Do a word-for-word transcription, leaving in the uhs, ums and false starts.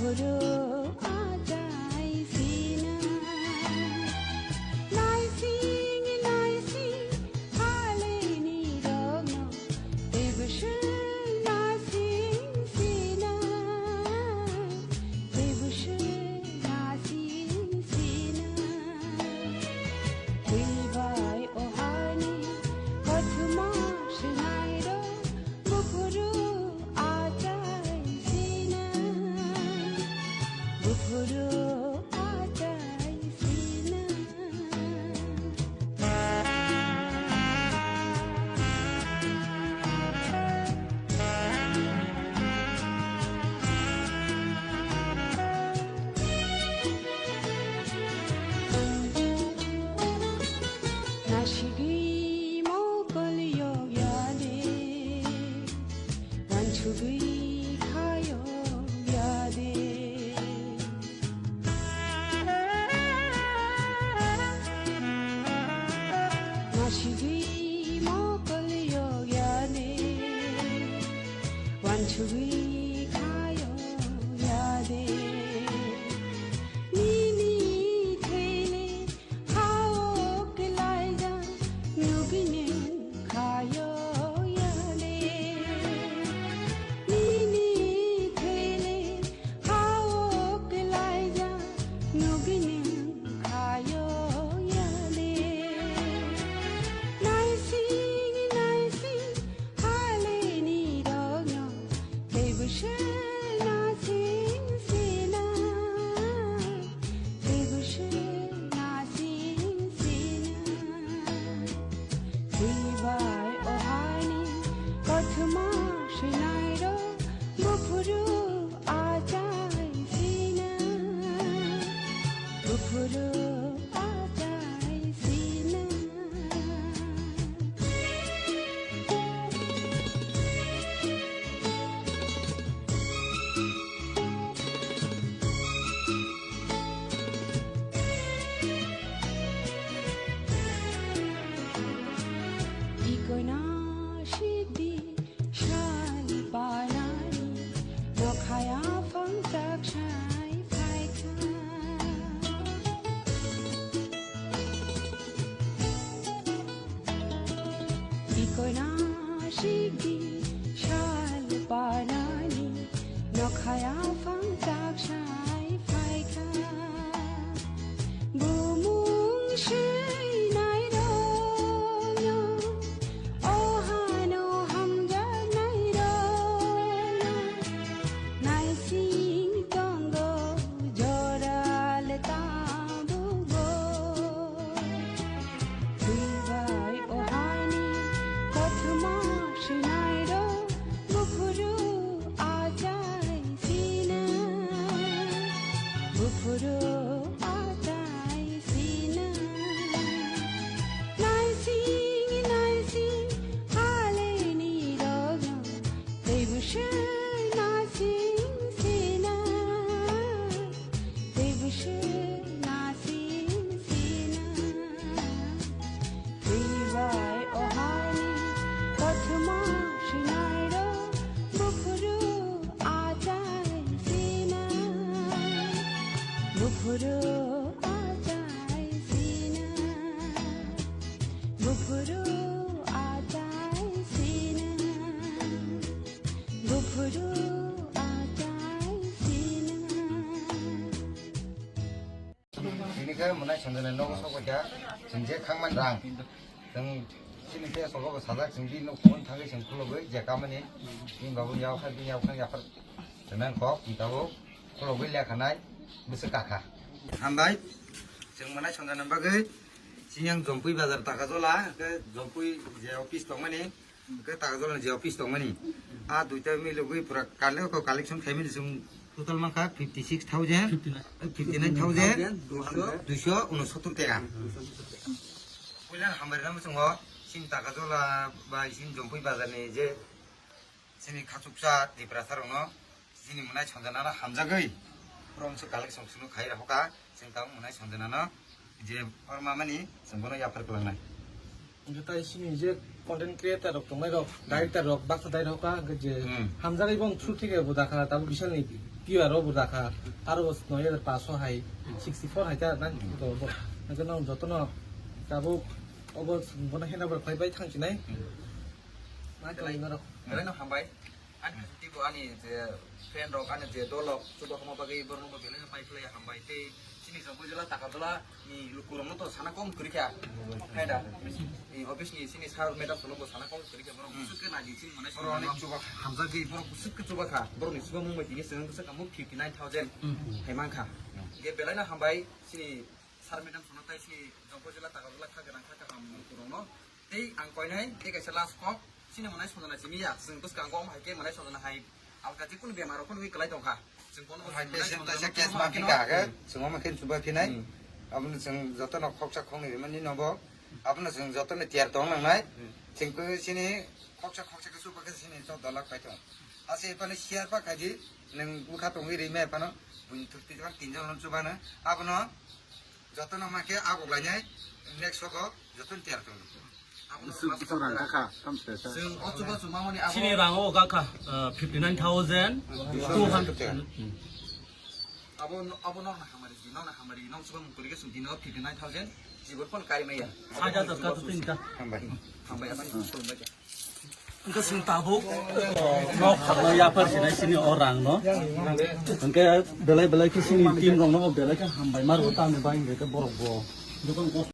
Buru achai sina. Naising, naising, haleni rogno. Tebushe naising sina. Tebushe naising sina. Twibai ohani kothoma sinairo. Bufuru achai sina, bufuru achai sina. Nasigwi mokol yog yade. Wansugwi khayo yade. Nasigwi mokol yo yade. Wansugwi khayo yade. Nini thele Hao kelaija nugini khayo yale. Nini thele hao kelaija nugini khayo yale. Naising, naising, haleni rogno, tebushe naising sina. Tebushe naising sina. Twibai ohani kothoma sinairo. Bufuru achai sina. Bufuru achai sina. Ikoina sidi sal panani nokhaya phangchak sai phaikha. Ikoina sigi sal panani nokhaya phangchak sai phaikha. Bumung swinai rokno, ohano hamjaknai rokno, naising tongo joral tabugo. Twibai ohani kothoma swinairo, bufuru achai sina, bufuru achai sina. Naising, naising, haleni rogno, tebushe naising sina. Tebushe naising sina. Twibai ohani kothoma swinairo. Bufuru achai sina. Bufuru achai sina. Bufuru achai sina. Bufuru achai sina. Tini khe mwnai Sanjana nogo sokbaikha, chwng je khangmani rang. Chwng chini khe sogo bo sajak, chwng bini nok phone thangwi chwng khulogwi je kamani. Bini babu yaokha, bini yaokha yaphar. Chwng kok, bini tabuk khulogwi lekhanai, bwswk kakha. Hambai, chwng mwnai Sanjana bagwi, chini yang Jompui bazar Takajola, khe Jompui je office tongmani, Hwnkhe Takajola ni je office tongmani, a duita milogwi pura kale-, ko collection khaimani chwng total mankha fifty six thousand, fifty nine thousand, duiso unosottor taka. Puila hambai rwna muchungo, chini Takajola bai chini Jompui bazar ni je chini khachuksa Tiprasa rokno, Chini mwnai Sanjana no hamjagwi, pura mwnai collection sunu khai rokha, chwng tabuk mwnai Sanjana no je horma mani chwng bono yaphar kwlangnai. Hwnkhe tai chini je content creator rok tongnai rok, director rok, baksa dai rokha, hwnkhe je Hmm. hamjagwi bo through thike bo dakha tabuk bisal ni Aro bo dakha, aro bo noi hajar paanch sho hai, sixty four hai ta nang to bo. Nang no joto no tabuk obo bono hena bo khai bai thang chinai. Ma kelai ngaro. Belai no hambai. Ani khuti bo ani je friend rok, ani je dol rok, chuba homa bagwi borno bo belai no pai khlai hambai. Tei chini Jompo jila Takarjala ni lukurokno to sana kom kwrwi kha. Hai da? Ni office ni sini sir madam sono bo sana kom kwrwi kha, borok bwswk khe naidi chini manai borok sono. Ni chuba hamjagwi, borok bwswk khe chuba kha. Borok ni chuba mung bai tini chwng bwswk kamo fifty nine thousand hai man kha. Ge belai no hambai chini sir madam sono tai chini Jompo jila Takarjala kha gwnang kha kaham lukurokno. Tei ang koinai tei kaisa last kok, chini manai sojana simi ya, chwng bwskango omo hai khe manai sojana hai alka jikunu bemar rok phano wi kwlai tongkha. Chwng bono hai patient taisa case ma phika khe, chwng omo khe chuba phinai. Hmm. Abono chwng jotono khoksa khoknwi rimani nobo. Abono chwng jotono tiyar tong nangnai. Hmm. Chwng khe chini khoksa khoksa khe chuba khe chini chok dolak pai tong. Ase ephano share pa khaidi, nwng bwkha tongwi rima ephano, buini thukti jora tinjon no chubano. Abono jotono ma khe agok lainai, next sogo jotono tiyar tong. Bwswk bwswk rang kha kha, tam se sa. Chwng o chuba chuma mani abo. Chini rang o ga kha, uh, fifty nine thousand two hundred. Abo no, abo nokna hamari si, nokna hamari, nok chuba mung kwrwi khe chwng dino fifty nine thousand, jibor phone kari maya. Saja ta ka tu tin ka. Hambai. Hambai, aswk khulumbai kha. Hwnkhe chwng tabuk, uh, nok khakno yapar sinai chini o rang no. Hwnkhe belai belai khe chini team rok no belai khe hambai ma rw tamo bai hwnkhe borok bo.